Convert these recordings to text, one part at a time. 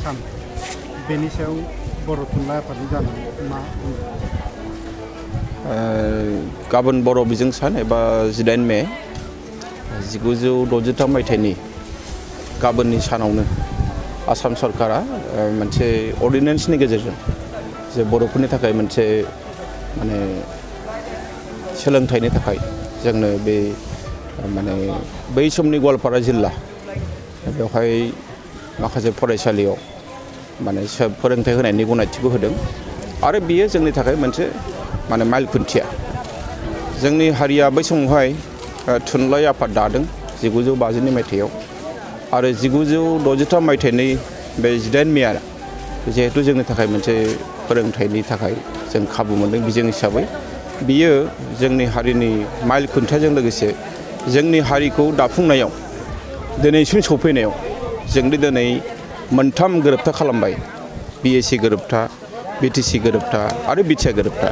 सान बेनि सायाव बर' थुनलाइ आफादनि जानानै मा बुङो? गाबोन बर' बिजों सान एबा 18 मे 1963 मायथाइनि गाबोननि सानावनो आसाम सरकारा मोनसे अर्डिनेन्सनि गेजेरजों जे बर'फोरनि थाखाय मोनसे माने सोलोंथाइनि थाखाय जोंनो बे माने बै समनि गवालपारा जिल्ला बेवहाय माखासे फरायसालियाव माने फोरोंथाइ होनायनि गनायथिखौ होदों आरो बियो जोंनि थाखाय मोनसे माने माइल खुन्थिया जोंनि हारिया बै समावहाय थुनलाइ आफाद दादों 1950 मायथाइयाव आरो 1963 मायथाइनि बे 18 मेआ जिहेतु जोंनि थाखाय मोनसे फोरोंथाइनि थाखाय जों खाबु मोनदों बिजों हिसाबै बियो जोंनि हारिनि माइल खुन्थियाजों लोगोसे जोंनि हारिखौ दाफुंनायाव दिनैसिम सफैनायाव जोंनि दिनै मोनथाम गोरोबथा खालामबाय BAC गोरोबथा BTC गोरोबथा आरो BTI गोरोबथा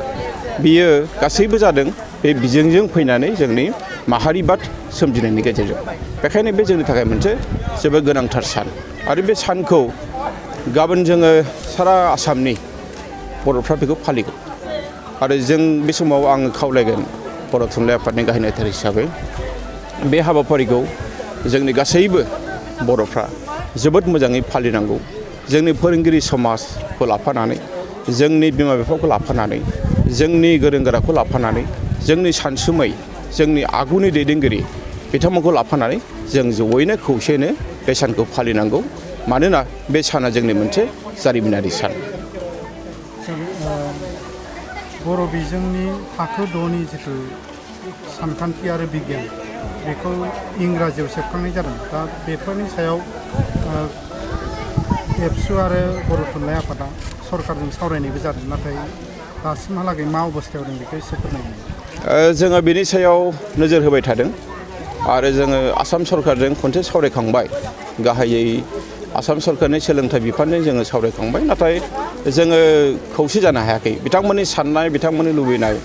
बियो गासैबो जादों बे बिजोंजों फैनानै जोंनि माहारिबाद सोमजिनायनि गेजेरजों बेखायनो बे जोंनि थाखाय मोनसे जोबोद गोनांथार सान आरो बे सानखौ गाबोन जोङो सारा आसामनि बर'फ्रा बेखौ फालिगोन आरो जों बे समाव आङो खावलायगोन बर' थुनलाइ आफादनि गाहाय नेहाथारि हिसाबै बे हाबाफारिखौ जोंनि गासैबो बर'फ्रा जोबोद मोजाङै फालिनांगौ जोंनि फोरोंगिरि समाजखौ लाफानानै जोंनि बिमा बिफाखौ लाफानानै जोंनि गोरों गोराखौ लाफानानै जोंनि सानसुमै जोंनि आगुनि दैदेनगिरि बिथांमोनखौ लाफानानै जों जयैनो खौसेनो बे सानखौ फालिनांगौ मानोना बे साना जोंनि मोनसे जारिमिनारि सान बर' बिजोंनि थाखो 6नि जिथु सानखान्थि आरो बिगियान बेखौ इंराजियाव सेबखांनाय जादों दा बेफोरनि सायाव एबसु आरो बर' थुनलाइ आफादा सरकारजों सावरायनायबो जादों नाथाय दासिमहालागै मा अबस्थायाव दं बेखौ एसे फोरमायनो जोङो बेनि सायाव नोजोर होबाय थादों आरो जोङो आसाम सरकारजों खनसे सावरायखांबाय गाहायै आसाम सरकारनि सोलोंथाइ बिफानजों जोङो सावरायखांबाय नाथाय जोङो खौसे जानो हायाखै बिथांमोननि साननाय बिथांमोननि लुबैनाय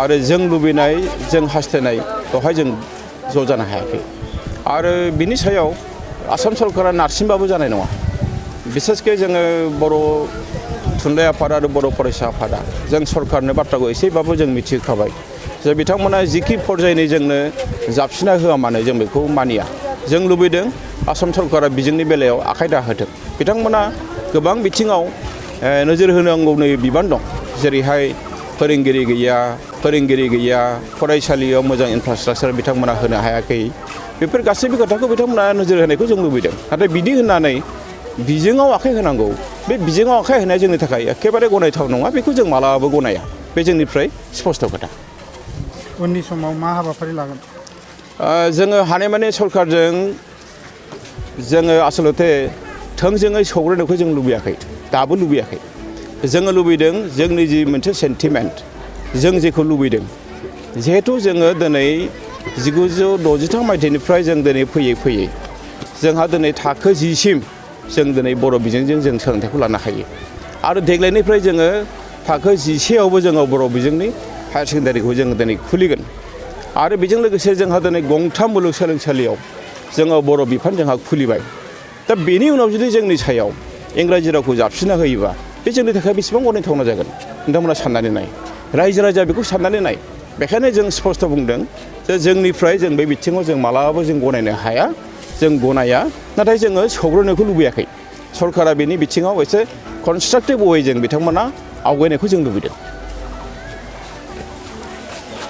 आरो जों लुबैनाय जों हास्थायनाय बेवहाय जों ज' जानो हायाखै आरो बिनि सायाव आसाम सरकारा नारसिनबाबो जानाय नङा बिसेसके जोङो बर' थुनलाइ आफाद आरो बर' फरायसा आफादा जों सरकारनो बाथ्राखौ एसेबाबो जों मिथिहोखाबाय जे बिथांमोना जिखि फरजायनि जोंनो जाबसिना होआ मानो जों बेखौ मानिया जों लुबैदों आसाम सरकारा बिजोंनि बेलायाव आखाइ दाहोथों बिथांमोना गोबां बिथिङाव नोजोर होनांगौनि बिबान दं जेरैहाय फोरोंगिरि गैया फरायसालियाव मोजां इनफ्रास्ट्राक्चार बिथांमोना होनो हायाखै बेफोर गासैबो खोथाखौ बिथांमोना नोजोर होनायखौ जों लुबैदों नाथाय बिदि होननानै बिजोङाव आखाइ होनांगौ बे बिजोङाव आखाइ होनाया जोंनि थाखाय एखेबारे गनायथाव नङा बेखौ जों मालाबाबो गनाया बे जोंनिफ्राय स्पष्ट खोथा उननि समाव मा हाबाफारि लागोन जोङो हानायमानि सरकारजों जोङो आसलथे थोंजोङै सौग्रायनायखौ जों लुबैयाखै दाबो लुबैयाखै जोङो लुबैदों जोंनि जि मोनसे सेन्टिमेन्ट जों जेखौ लुबैदों जिहेथु जोङो दिनै 1963 मायथाइनिफ्राय जों दिनै फैयै जोंहा दिनै थाखो 10 सिम जों दिनै बर' बिजोंजों जों सोलोंथाइखौ लानो हायो आरो देग्लायनिफ्राय जोङो थाखो 11आवबो जोङो बर' बिजोंनि हायार सेकेन्डारिखौ जोङो दिनै खुलिगोन आरो बेजों लोगोसे जोंहा दिनै गंथाम मुलुगसोलोंसालियाव जोङो बर' बिफान जोंहा खुलिबाय दा बेनि उनाव जुदि जोंनि सायाव इंराजि रावखौ जाबसिना होयोबा बे जोंनि थाखाय बेसेबां गनायथावना जागोन नोंथांमोना साननानै नाय रायजो राजा बेखौ साननानै नाय बेखायनो जों स्पष्ट बुंदों जे जोंनिफ्राय जों बे बिथिङाव जों मालाबाबो जों गनायनो हाया जों गनाया नाथाय जोङो सौग्रावनायखौ लुबैयाखै सरकारा बेनि बिथिङाव एसे कनस्ट्राक्टिभ वेजों बिथांमोना आवगायनायखौ जों लुबैदों